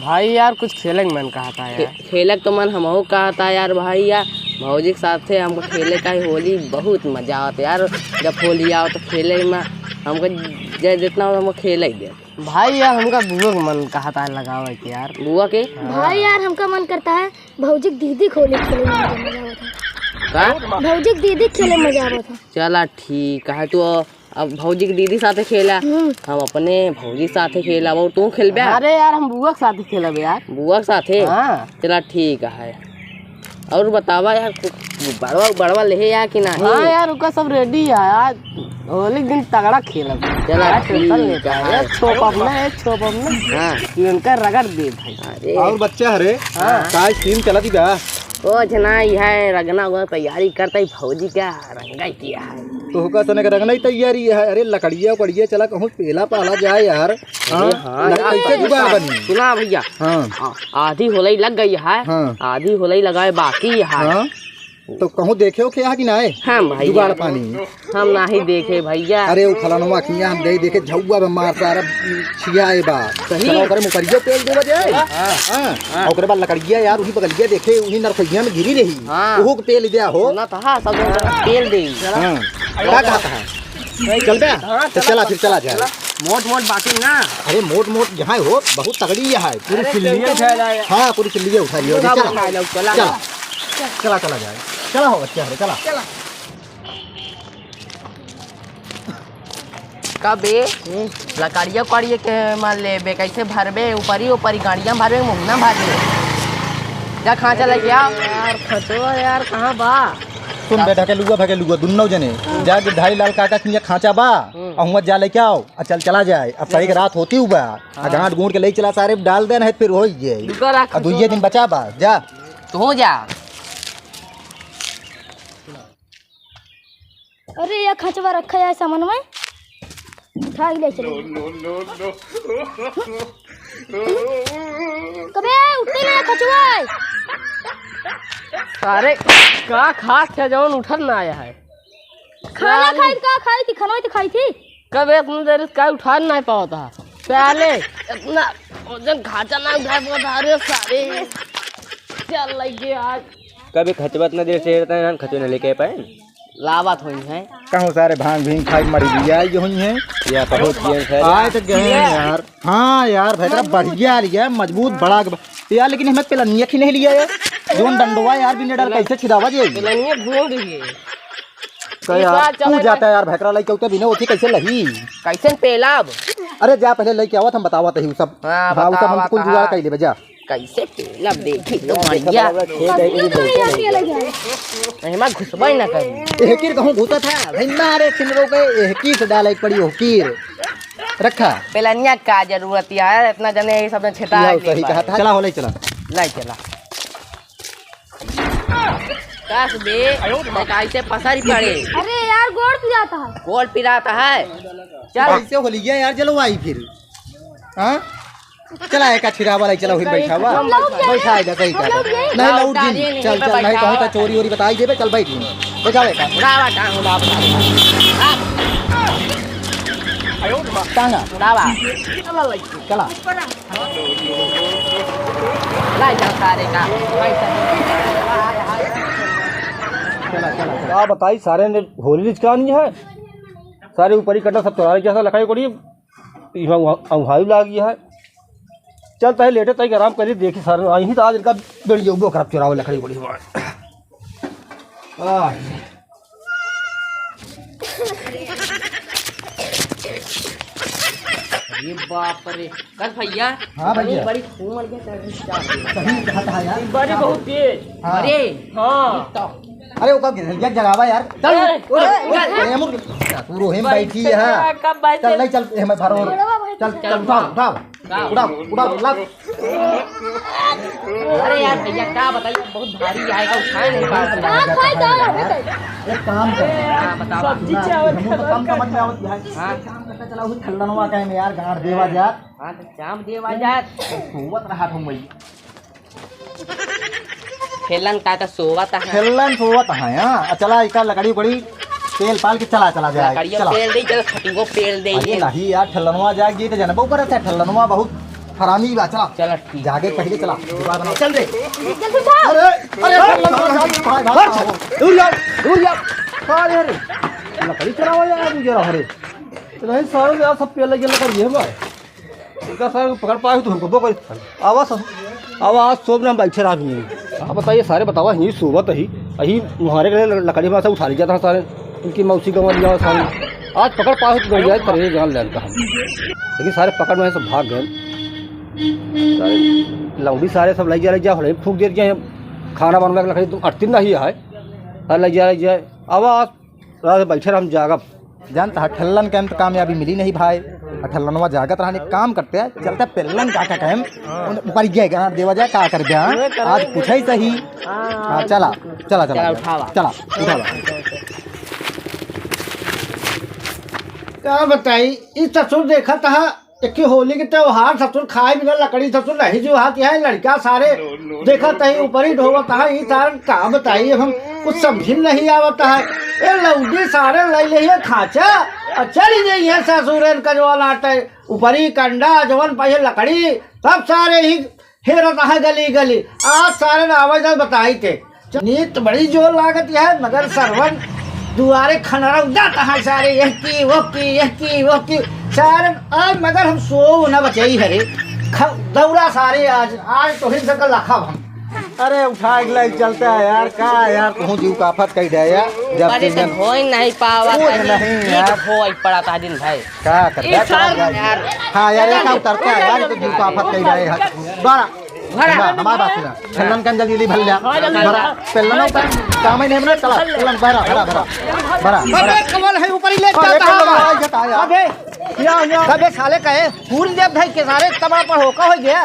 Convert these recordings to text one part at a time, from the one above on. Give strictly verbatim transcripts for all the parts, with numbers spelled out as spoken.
भाई यार, कुछ खेले के मन कहत है यार। खे-, खेले के तो मन हमहू कहत है यार भाई यार। भौजी के साथे हमको खेले का ही होली बहुत मजा आवत है यार। जब होली आओ तो खेले में हमको जे जितना हो हमको खेले ही दे। भाई यार, हमका बुआ के मन कहत है लगावे के यार। बुआ के? हाँ। भाई यार, हमका मन करता है भौजी के दीदी खोले खेले में मजा आवत है। का? भौजी के दीदी खेले में मजा आवत है। चला ठीक है, तू अब भौजी के दीदी साथे खेला, हम्म। हम अपने भौजी साथे खेला, और तू खेलबे? अरे यार, हम बुआ के साथे खेलब यार। बुआ के साथे? हाँ। चला ठीक है। और बतावा यार, कुछ बड़वा बड़वा लेहे या कि नाही? हाँ यार, उनका सब ready है यार। होली के दिन तगड़ा खेलब। चला यार, tension ठीक लेता है। है। ये छोपब ना, ये छोपब ना। हाँ। ये उनका रगड़ दे भाई। अरे। और बच्चा हरे, हाँ। का scene चलत बा? ओ जना, ई है रंगना हुआ तैयारी करता ही भौजी का रंगाई किया है। तो हुका सने का रंगना ही तैयारी है। अरे लकड़िया उकड़िया चला कहूँ पेला पाला जाए यार। हाँ? अरे हाँ लग-, यार, कैसे जुगाड़ बनी? सुना भैया। हाँ। आ-, आधी होलई लग गई है। हाँ। आधी होलई लगाए बाकी है। हाँ। तो कहूँ देखे हो क्या कि ना है? हाँ भैया। जुगाड़ पानी। हम नाही देखे भैया। अरे उ फलानवा किया हम गए देखे झउआ बा मार सारा छियाए बा। सही? चला ओकरे मुकरिया पेल देवा जाए। हाँ। हाँ। हाँ। ओकरे बाद लकड़िया यार उही बगलिया देखे उही नरखइया में गिरी रही। हाँ। उहू के पेल दिया हो। सुना था, सब लोग तेल दे। हाँ। का कहत है? चल बे? हाँ, तो चला, चला फिर चला जाए। चला। मोट मोट बाटी ना। अरे मोट मोट यहाँ हो, बहुत तगड़ी यहाँ है। पूरी अरे, चिल्लिए। हाँ, पूरी चिल्लिए उठा लियो। चला, चला। चला, चला, चला जाए। चला हो बच्चा, अरे चला। चला। कबे? हम्म। लकड़िया उकड़िया के मान लेबे, कैसे भरबे? ऊपरी ऊपरी गाड़िया में भरबे, मुहना में भरबे? जा खांचा लेके आओ। यार, खचवा यार, कहाँ बा? सुन बे, ढकेलुआ, भकेलुआ, दुन्नो जने। हम्म। जा गिरधारी लाल काका के यहाँ खांचा बा, हम्म। और हुआं जा लेके आओ, और चल चला जाए। अब सही के रात होती हुआ, आ हाँ। गांठ गूंठ के ले चला सारे, डाल दे, नहीं फिर हो ही जाए। रुका रख, अब दुइये दिन बचा बा, जा। तू जा। अरे, ये खचवा रखा है सामान में, उठा ही ले चलो। कबे उठते नहीं खचवा है। अरे, का खास है जौन उठल ना आया है? खाना खाई, का खाई थी? खाना तो खाई थी। कबे इतना देर से का उठा नहीं पावत है? पहले इतना वजन खाचा ना उठा पावत है। अरे सारे, चल लगे आज। कबे खचवा इतना देर से रहता है, खचवा नहीं लेके पाए। लावत होई है। कहूँ सारे भांग भींग खाई मरी लिया ये हुई है। या बहुत जियन है। आए तो गए हैं यार। हाँ यार, भैया बढ़िया लिया, मजबूत बड़ा ग-, यार, लेकिन हमें पेलनिया की नहीं लिया यार। जोन डंडवा यार, बिना डाल कैसे छिदावा जाए? पेलनिया घूम रही है। का इस यार, बार तू चला जाता है यार, भैकरा लइके उते बिना होती कैसे लही? कैसे पेलब? अरे जा पहले लइके आवत, हम बतावत ही उ सब। हाँ, हाँ, उ सब हम बतावा कुल जुगाड़ कहाँ? कर लेबे जा। कैसे पेलब देखी तो यार, बढ़िया। देखा बड़ा खेत है, ये तो नहीं आती है लग जाए। नहीं, मैं घुसबा ही ना करी। एहकी कहूँ घुसा था, भाई मारे सिमरो के एहकी से डाले पड़ी ओहकीर। रखा। पेलनिया का जरूरत है यार, इतना जने ये सब ने छेटा लो, सही कहा था। चला हो, ले चला। ले चला। काश बे, मैं कैसे पसारी पड़े। अरे यार, गोड़ पिराता है। गोड़ पिराता है। चल। कैसे हो लिया यार, चलो आई फिर। हाँ? चला, एक छिरावा लाई, चला, उहिन बैठा हुआ। हम लौट जाए। बैठा है, सही हम कहा। लौट जाए। नहीं, लौट लौट जाए। जिन। चल, चल, नहीं कहूँ तो चोरी वोरी बताई देबे, चल बैठ जिन। बैठा, बैठा। उड़ा, उड़ा, टांग उड़ा, उड़ा। टांगा। उड़ावा। चला, लाई। चला। लाई जा सारे का। चला, चला, चला। का बताई, सारे ने होली रिचकानी है। सारे ऊपरी कटा सब चोरा लिया, सब लखाई कोड़ी। इहाँ उहाँ, उहाँ लागी है। चल, तहे लेटे, तहे आराम करी, देखी सर, आई ही तो आज इनका बेड़ी उबो करब, चोरावे लकड़ी बड़ी हुआ। आह। अरे बाप रे, कर भैया, हाँ भैया। बड़ी, बड़ी खून मर गया, कर, क्या? सही कहा था यार। बड़ी बहुत तेज। हाँ। अरे, हाँ। अरे, ओका गिरलिया जगावा यार। चल, ए, उठ, ए, उठ, ए, ए, मुड़। तू रोहिम बैठी है। कब बैठे? चल, नहीं, चल, ए, मैं भरो। चल, चल, उठाओ, उठाओ। उठाओ, उठाओ, उठाओ, लाओ। अरे यार, भैया, का बताइए, बहुत भारी आएगा, उठाए नहीं पाएगा। कहाँ खाए, कहाँ है, बताइए। एक काम कर। हाँ, बताओ। सब्जी ना, चावल हम तो कम समझ में आवत है। हाँ। एक काम करता, चला, वही ठल्लनवा का है यार, गांड देवा जात। हाँ, तो चाम देवा जात। सोवत रहा था वही। खेलन का का सोवत है। खेलन सोवत है, हाँ। आ, चला, इका लकड़ी उकड़ी पेल पाल के चला, चला जाए। लकड़ियों चला। पेल दे, चल, खटियो पेल दे अरे ये। नहीं यार, ठल्लनवा जाए, ये तो जनबो करत है, ठल्लनवा बहुत हरामी बा, चला। चला, ठीक। जाके पहिले चला, जुगाड़ बनाओ। चल रे। जल्दी उठा। अरे, अरे, अरे, भाई, भाई, भाई, दूर जा, दूर जा। अरे, अरे, लकड़ी चुरावा यार, तू जरा, अरे। नहीं, सारे यार, सब पेड़ लगे लकड़ी है भाई। इनका सारे को पकड़ पाए तो हमको बोल। आवा सब, आवा, आज सोब ना बैठे रहा भी नहीं। आप बताइए सारे, बतावा, यही सोबत ही, यही मुहारे के लकड़ी में से उठा ली जाता है सारे। इनकी मौसी गंवा लिया सारे। आज पकड़ पाए तो बढ़िया करे जान लेन का हम। लेकिन सारे पकड़ में से भाग गए। सारे लौंडी सारे सब लग जा, लग जा, हड़े फूंक दे दिए। खाना बनवा के लकड़ी तुम अटती नहीं है। अरे लग जा, लग जा। आवा, आज रात बैठे रह हम जागब। जानता है, ठल्लन के हम तो कामयाबी मिली नहीं भाई। और ठल्लनवा जागत रहने काम करते हैं, चलते पेल्लन काका कहेम, उन ऊपर गए गाना देवा जाए, का कर दे, हाँ? आज पूछे ही सही। हाँ, चला, चला, चला, चला, उठावा। चला, उठावा। का बताई, ई ससुर देखत हा, एक होली के त्योहार ससुर खाए बिना लकड़ी ससुर नहीं जो हाथ है, लड़का सारे देखत है, ऊपर ही ढोवत है, ई सारे का बताई, अब हम कुछ समझी नहीं आवत है। ए लौंडी सारे ले ले खाचा, और चली गई है ससुरन कजवा लाटे, ऊपरी कंडा, जवन पहिले लकड़ी, सब सारे ही हेरत है गली गली। आज सारे ना आवे जाए बताई थे। नींद बड़ी जोर लागत है, मगर सरवन दुआरे खनरौदत है सारे, यह की, वो की, यह की, वो की। सारे आज मगर हम सोव न बचई हरे। ख-, दौड़ा सारे आज, आज तो हिल सकल लखब हम। अरे उठा के लाई चलता है यार, का यार, तू जीव का आफत कई दे यार। जब बारिश से से धोई नहीं पावा कुछ कहीं। नहीं ईद यार। धोई पड़ा था दिन भर। का कर ई दे, साल चला यार। यार। हाँ यार, ये काम करता है यार, ये तो जीव का आफत कई दे है। बड़ा भरा। ना, हमारे बात सुना। ठल्लन का जल्दी जल्दी भर लिया। हाँ, जल्दी भरा। भरा। पेल्लन का काम ही नहीं बना, चला, पेल्लन भरा, भरा, भरा। भरा, भरा। अबे, कमल है, ऊपर ही ले अरे, जाता पेल्लन है। वाला ही जाता है यार। अबे, या, या। अबे, साले कहे, पूरी देव भाई के सारे तबा पर होका हो गया।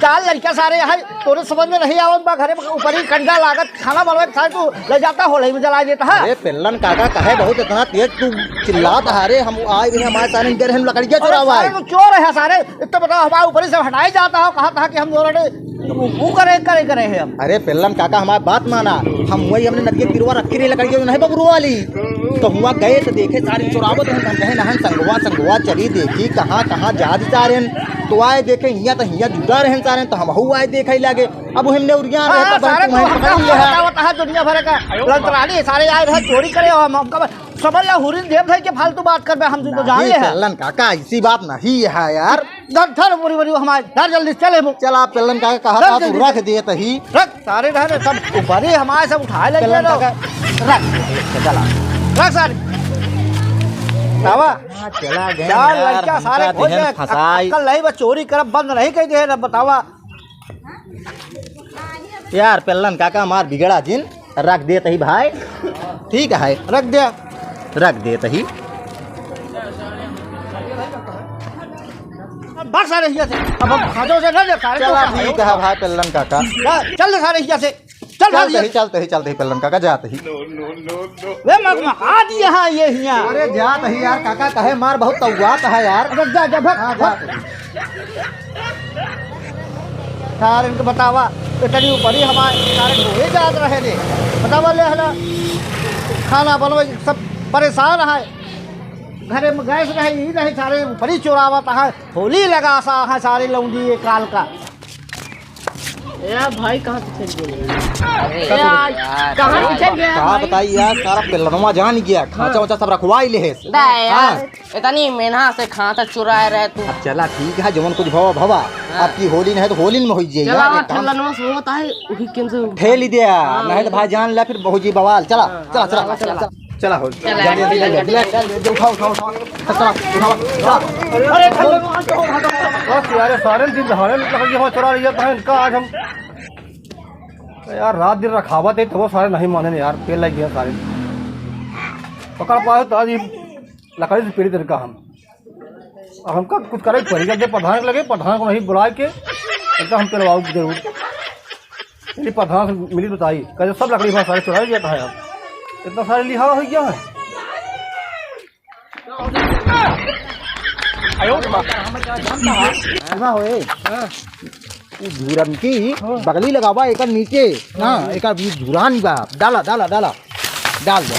चार लड़का सारे है, तोरे समझ में नहीं आवत बा, घरे ऊपर ही कंडा लागत, खाना बनवे के सारे तू ले जाता हो, लई में जला देता है। अरे, पेल्लन काका कहे बहुत इतना तेज तू चिल्लात है रे, हम आए भी हमारे सारे घर हम लकड़िया चुरावा है। सारे तो चोर है सारे, इतना बताओ, हमारे ऊपर ही से हटाए जाता हो, कहा था कि हम दोनों ने वो करे, करे, करे हैं हम। अरे पेल्लन काका, हमारी बात माना, हम वही हमने नदिया किरवा रखी रही लकड़ी जो नहीं बबरू वाली, तो हुआ गए तो देखे सारे चुरावत हैं, हम कहे नहन संगवा, संगवा चली देखी कहाँ, कहाँ जात सारे हैं। तो आए देखे हियाँ तो हियाँ जुटा रहे सारे, तो हम हऊ आए देखे लागे। अब हमने उरिया रहे हाँ, तो सारे तुम्हें तो पकड़ लिया है। बतावत है दुनिया भर का लंतरानी सारे आए रहे चोरी करे और हम, हमका समझ ला हुरिन देव भाई के फालतू बात करबे, हम तुमको जान नहीं, ले हैं। पेल्लन काका, ऐसी बात नहीं है यार। धर, धर, बोरी, बोरी, हमारे, धर जल्दी, चले वो। चल, आप पेल्लन काका कहा धर था, जल्दी तू रख से। दिए तही। रख, सारे रह रहे, सब ऊपर ही हमारे सब उठाए ले पेल्लन गए काका, रख, चला। रख सारे। बाबा, हाँ, चला गए चार यार, लड़का हमका सारे खोज देहन गए, फंसाई। अक्कल नहीं, बस चोरी करब बंद नहीं कही दे, बतावा। यार, पेल्लन काका हमार बिगड़ा जिन, रख देत ही भाई। ठीक है, रख दे। रख देत ही। अब भाग सारे हिया से। अब हम खाजो से ना दे, सारे चला, तो ठीक है भाई, पेल्लन काका। जा, चल दे सारे हिया से। चल भाग चलते हिया। ही, चलते ही, चलते ही, पेल्लन काका, जाते ही। वे मगमगा दिया है ये हिया। अरे, जात ही यार, काका कहे मार बहुत तौआत है यार। अरे, जा, जा, भाग, हाँ, भाग। जाते ही। सारे इनके बतावा, इतनी ऊपरी हमारे सारे ढोए जात रहे रे। बतावा ले हला, खाना बनवे सब परेशान है, घरे में गैस नहीं, ई नहीं, सारे ऊपरी चोरावत है, होली लगासा है सारे लौंडी ये काल का। ए भाई, कहाँ से चल गए? अरे ए, यार, कहाँ से चल गया का भाई? बताई यार, सारा पेलनवा जान गया, खांचा वाचा सब रखवाई ले है। दा यार। हाँ। इतनी मेहनत से खांचा चुराए रहे तू। अब चला ठीक है, जवन कुछ भवा भवा। हाँ। अब की होली नहीं तो होली में होई जाई चला, यार, एक काम। ठेलनवा से होता है, वही किन से ठेल ही दिया, हाँ, नहीं तो वही। भाई जान ले फिर बहुजी बवाल। चला, हाँ, चला, हाँ, चला, चला, चला। चला। चला हो। चला, जल्दी, जल्दी, चला। जल्दी, जल्दी, जल्दी, उठाओ, उठाओ, उठाओ। चला, उठाओ, चला। अरे, बस यार, सारे दिन दहाड़े लकड़ी हमारा चुरा लिया था इनका आज हम। यार, रात दिन रखावत है, तो वो सारे नहीं माने यार, पेल लग गया सारे। पकड़ पाए तो आज ये लकड़ी से पीड़ित इनका हम। अब हमका कुछ करे के पड़ी, जब प्रधान लगे, प्रधान को नहीं बुला के, इनका हम पेलवाऊ जरूर। यदि प्रधान से मिली बताई, कहे सब लकड़ी भाई सारे चुराए गया था यार। इतना सारे लिहावा हो गया है। सुना होए? हाँ। उ धुरन की हाँ। बगली लगावा, एकर नीचे। हाँ, हाँ। एकर बीच धुरान बा। डाला, डाला, डाला। डाल दे।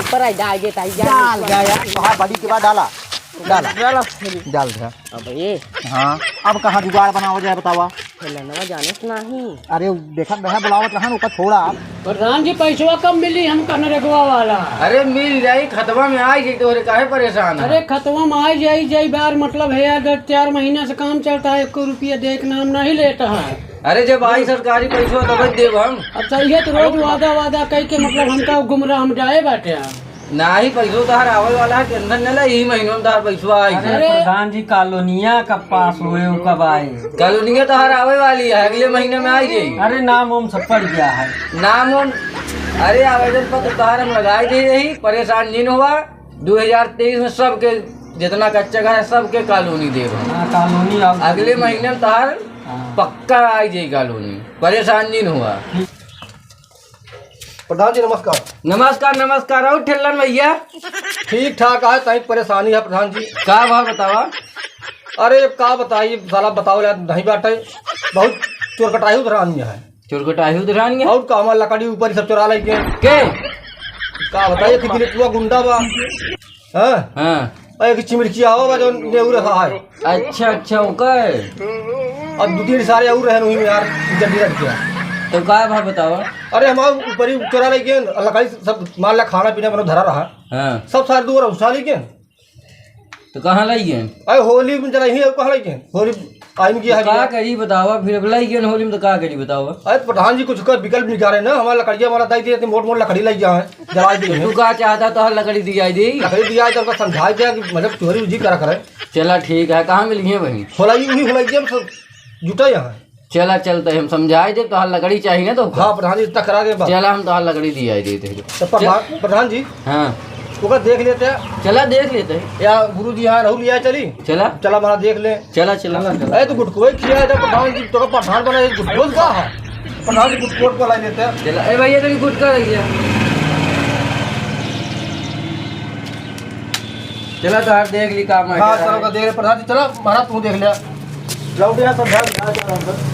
ऊपर आई, डाल देता है, डाल डाल दे। गया यार, वहाँ बड़ी के बाद डाला। डाला। डाला। डाल दे। अब ये हाँ, अब कहाँ जुगाड़ बनावा जाए, बतावा? फलानवा जाने से नाही। अरे, देखत बहे, बुलावत रहन, ओका छोड़ा। प्रधान जी, पैसवा कब मिली हमका नरेगवा वाला? अरे, मिल जाई, खतवा में आई जाई, तोहरे काहे परेशान है? अरे, खतवा में आई जाई, जाई बार, मतलब है यार, दस चार महीना से काम चलता है, एको रुपया दे के नाम नहीं लेता है। अरे, जब आई सरकारी पैसवा, तब देब हम। अच्छा, ये तो रोज वादा, वादा कह के, मतलब, हमका गुमराह हम जाए बाटे। नाही, पैसो तोहार आवे वाला है, tension न ले, यही महीनों में तोहार पैसवा आई। अरे अरे। प्रधान जी, कॉलोनिया कब पास हुए, वो कब आए? कॉलोनिया तोहार आवे वाली है, अगले महीने में आई जाई। अरे नाम वाम सब पड़ गया है। नाम वाम, अरे आवेदन पत्र तोहार हम लगाई दे रही, परेशान जिन हुआ। दो हज़ार तेईस में सबके जितना कच्चा घर है सबके कॉलोनी देब हम। हाँ, कॉलोनी आओ। अगले महीने में तोहार हाँ। पक्का आई जाई कॉलोनी, परेशान जिन हुआ। प्रधान जी, नमस्कार। नमस्कार, नमस्कार। और ठेलन भैया? ठीक ठाक है, तई परेशानी है प्रधान जी। का भाव बतावा? अरे, का बताई, साला बताओ यार, नहीं बाटे। बहुत चोर कटाही उधरानी है। चोर कटाही उधरानी है? और का, हमार लकड़ी ऊपर ही सब चोरा लेके। के? का बताई, एक बिलेटुआ गुंडा बा। हाँ? हाँ। अरे, एक चिमड़की आवा बा, जो नेहू रहा है। अच्छा, अच्छा, ओकर। अब दो तीन सारे और रहे वहीं में यार, जल्दी रख दिया। तो का भाव बतावा? अरे, हमार ऊपर ही चोरा लेके, लकड़ी सब मार ला, खाना पीना बनो धरा रहा। हाँ। सब सारे दूर उठा लेके। तो कहाँ लाई गए? अरे, होली में जरा ही कहाँ लाई गए? होली आइन की तो है का भैया। करी बतावा, फिर अब लाई गए होली में तो का करी बतावा? अरे, प्रधान जी कुछ का विकल्प निकाले ना, हमारा लकड़िया वाला दाई दिए थे, मोट मोट लकड़ी लाई गया है। जवाब दे तू का चाहता, तोहर लकड़ी दिया दी। लकड़ी दिया तो उनका समझाई दिया कि मतलब चोरी उजी करा करे। चला ठीक है, कहाँ मिली है वहीं? होलाई, वही होलाई, हम सब जुटा यहाँ। चला चलते हम समझाई दे, तोहर लकड़ी चाहिए ना तो। हाँ, प्रधान जी, इतना करा दे बस। चला हम तोहर लकड़ी दिया देते हैं। तो प्रधान, चल। प्रधान जी, हाँ। ओका देख लेते हैं। चला देख लेते हैं। या गुरु जी यहाँ रहू लिया चली। चला। चला हमारा देख ले। चला, चला। अरे, तू गुटखोई खिया है, तो प्रधान जी, तो प्रधान बना, ये गुटखोई का है? प्रधान जी गुटखोट को लाई देते हैं। चला, ए भैया, तनी गुटखा रख दिया। चला, तो आप देख ली काम है। हाँ, चलो, देख ले, प्रधान जी, चला, महाराज, तू देख ले। लौट यहाँ सब घर, घर, घर, घर।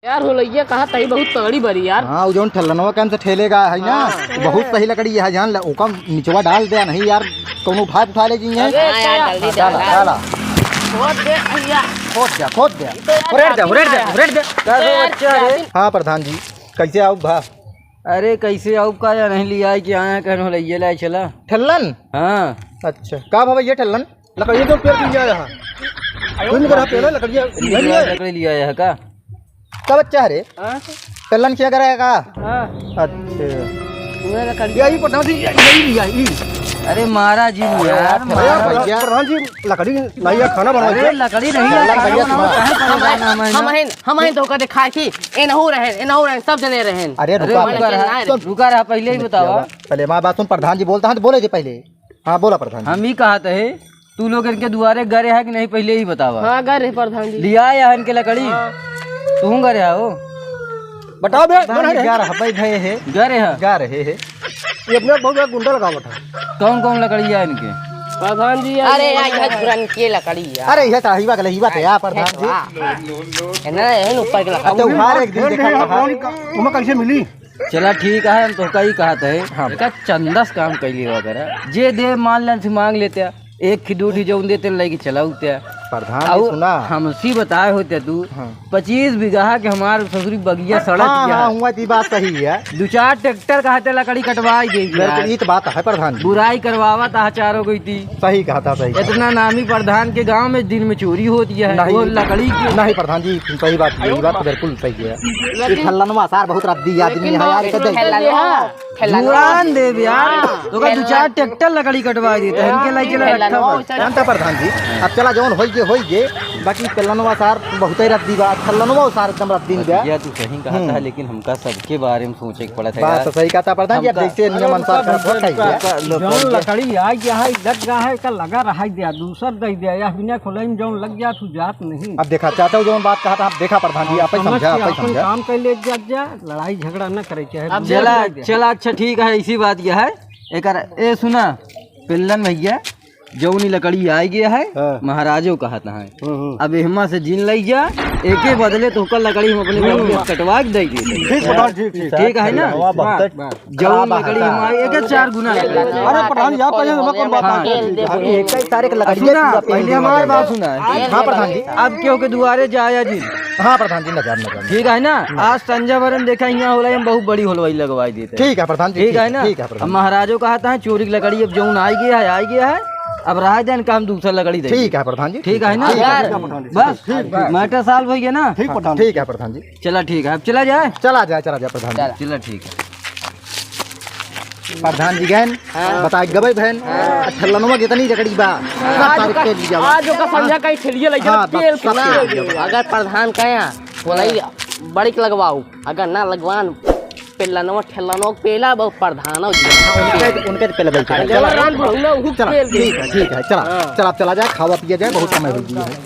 यार, होलैया कहा तही बहुत तगड़ी बरी यार। हाँ, वो जौन ठेलनवा के हमसे ठेलेगा है ना, हाँ। बहुत सही लकड़ी है, जान ले, ओका निचवा डाल दे, नहीं यार, कौनो उठा, उठा ले जी हैं। अरे, हाँ यार, जल्दी हाँ, डाला, डाला। डाला। खोद दे भैया। खोद दे, खोद दे। ये तो यार उरेड़ दे, काफी उरेड़ दे, है। उरेड़ दे। ये तो यार अच्छा है। काफी हाँ प्रधान जी, कैसे आउब भा? अरे कैसे आउब का या नहीं लिया है कि आया कहन होलैया लाए चला। ठेलन? हाँ। अच्छा, का भा ये ठेलन? लकड़िया तो पेड़ की लिया है। तुम करा पेड़ है, लकड़िया नहीं लिया है। लकड़ी लिया है का? का बच्चा है रे? हाँ? कल्लन क्या करेगा? हाँ। अच्छा। पूरा लकड़िया। यही पता थी, यही लिया, यही। अरे महाराज जी, यार, अरे महाराज। भैया। प्रधान जी, लकड़ी नहीं है, खाना बनाओ। अरे लकड़ी नहीं है, कल्लन खाना भैया बनाओ, सुना। काहे परेशान हम, हमें हम ना? हैं, हम हैं, धोखा दिखाए थी। ए नहू रहेन, ए नहू रहेन, सब जने रहेन। अरे अरे रुका, रुका रहा, सुन। रुका रहा, पहले ही बतावा। पहले हमारी बात सुन, प्रधान जी बोलता है तो बोले थे पहले। हाँ, बोला प्रधान जी। हम ही कहत है, तू लोग इनके दुआरे गए है कि नहीं, पहले ही बतावा। हाँ, गए रहे प्रधान जी। लिया या इनके लकड़ी? हाँ। तू गए रहा हो? बताओ बे, प्रधान जी, गए रहा, भाई, गए है। गए रहे? गए रहे है। ये अपने बहुत बड़ा गुंडा लगावत है। कौन कौन लकड़ी है इनके? प्रधान जी, अरे यार, यह पुरानी के लकड़ी है। अरे, यह तो हईवा के लईवा के यार, प्रधान जी। वाह। है ना, यही ऊपर के लकड़ी। अच्छा, उधार एक दिन देखा था। तुम्हें कैसे मिली? चला ठीक है, हम तोहका ही कहत है, हाँ। एका चंदस काम कैली वगैरह, जे दे मान लेन से मांग लेते, एक खिदूठी जौन देते लइके चला उते। प्रधान जी, अउ सुना। हमसी बताए होते तू, हाँ। पच्चीस बीघा के हमार ससुरी बगिया सड़क हाँ, गया। हाँ, हुआ थी, बात सही है। दो चार ट्रैक्टर का हाथे लकड़ी कटवाई दे बिल्कुल, यार। ये तो बात है प्रधान जी। बुराई करवावा ता चारों गई थी। सही कहा था, सही कहा। इतना नामी प्रधान के गांव में दिन में चोरी होती है, नहीं, वो लकड़ी की। नहीं प्रधान जी, सही बात है, ये बात तो बिल्कुल सही है। लेकिन ये ठल्लनवा सार बहुत रद्दी आदमी लेकिन है यार, बाप इसे रे, दे। ठल्लनवा। ठल्लनवा। जुआन देव यार, हाँ, तो का दो ठल्लन। चार ट्रैक्टर लकड़ी कटवा दी, तो इनके लाई चला रखा ठल्लनवा बा। उसे जानता प्रधान जी, अब चला जौन होई गे, होई गे, बाकी ठल्लनवा सार बहुत ही रद्दी बा, ठल्लनवा सार एकदम रद्दी बा। भैया, तू सही कहा था, हम्म। लेकिन हमका सबके बारे में सोचे के पड़त है बात यार। तो सही कहा था प्रधान जी, अब हमका जैसे नियम अनुसार करत है, रुका, रुका, रुका, जौन रुका। लकड़ी आ गया है, लग गया है, का लगा रहा है दिया, दूसर दे दिया, या बिना खोलाई में जौन लग गया, तू जात नहीं। अब देखा, चाचा जौन बात कहा था, आप देखा प्रधान जी, आप ही समझ समझा, के आप ही अपन समझा। काम कर ले जा, जा, लड़ाई झगड़ा न करे के है। अब चला, चला, अच्छा ठीक है, इसी बात यह है। एकर, ए सुना, पिल्लन भैया, जौन ई लकड़ी आइ गया है, हाँ। महाराजो कहत हैं। हम्म, हम्म। अब एहमा से जिन लइ जा, एके बदले तोहका लकड़ी हम अपने हम्म। बबुआ के कटवा के दइ देई। ठीक, प्रधान, ठीक, ठीक। ठीक है ना? वाह, वाह। जौन लकड़ी हम आइ, एके चार गुना लकड़ी। अरे प्रधान, यहाँ पहले हम अपन बात हाँ। मान लेते हैं। अभी एक ही तारीख लकड़ी सुना, है, पहले हमारी बात सुना। हाँ प्रधान जी। अब केहू के दुआरे जाया जिन। हाँ प्रधान जी, न जाब, न जाब। ठीक है ना? आज संझा भरन देखा यहाँ होला, हम बहुत बड़ी होलवाई लगवाई देते हैं। ठीक है प्रधान जी, ठीक है ना? ठीक है प्रधान अब जी। महाराजो कहत हैं, चोरी के लकड़ी अब जौन आइ गया है, आइ गया है, अब रहा देन का हम दूसरा लकड़ी देई। ठीक है प्रधान जी, ठीक है ना? ठीक है, ठीक है प्रधान जी। बस, ठीक, ठीक। Matter solve होइ गया ना? ठीक प्रधान जी। ठीक है प्रधान जी। चला ठीक है, अब चला जाए। चला जाए, चला जाए प्रधान जी। चला। चला ठीक है। प्रधान जी गएन, हाँ। बताइ गबइ भएन, हाँ। ठेलनवा जितनी लकड़ी बा, सब आज तारीख ओका, के लिया बा। आज ओका संझा कहीं ठेलिया लइ हाँ, जाबे, बस, पेल के सब लाइ पेल जाबे। अगर प्रधान कहे, बोलाई, बड़ी के लगवाओ, अगर ना लगवान, पेलनवा, ठेलनवा, पेला, बहुत प्रधान हो जी। हाँ, उनके, उनके पेला बैठे। अरे, जवाहरलाल बुढ़ऊ ना, उहू चला, पेल ठीक है, ठीक है, चला, हाँ। चला, अब चला जाए, खावा पिया जाए, बहुत समय होइ गया है।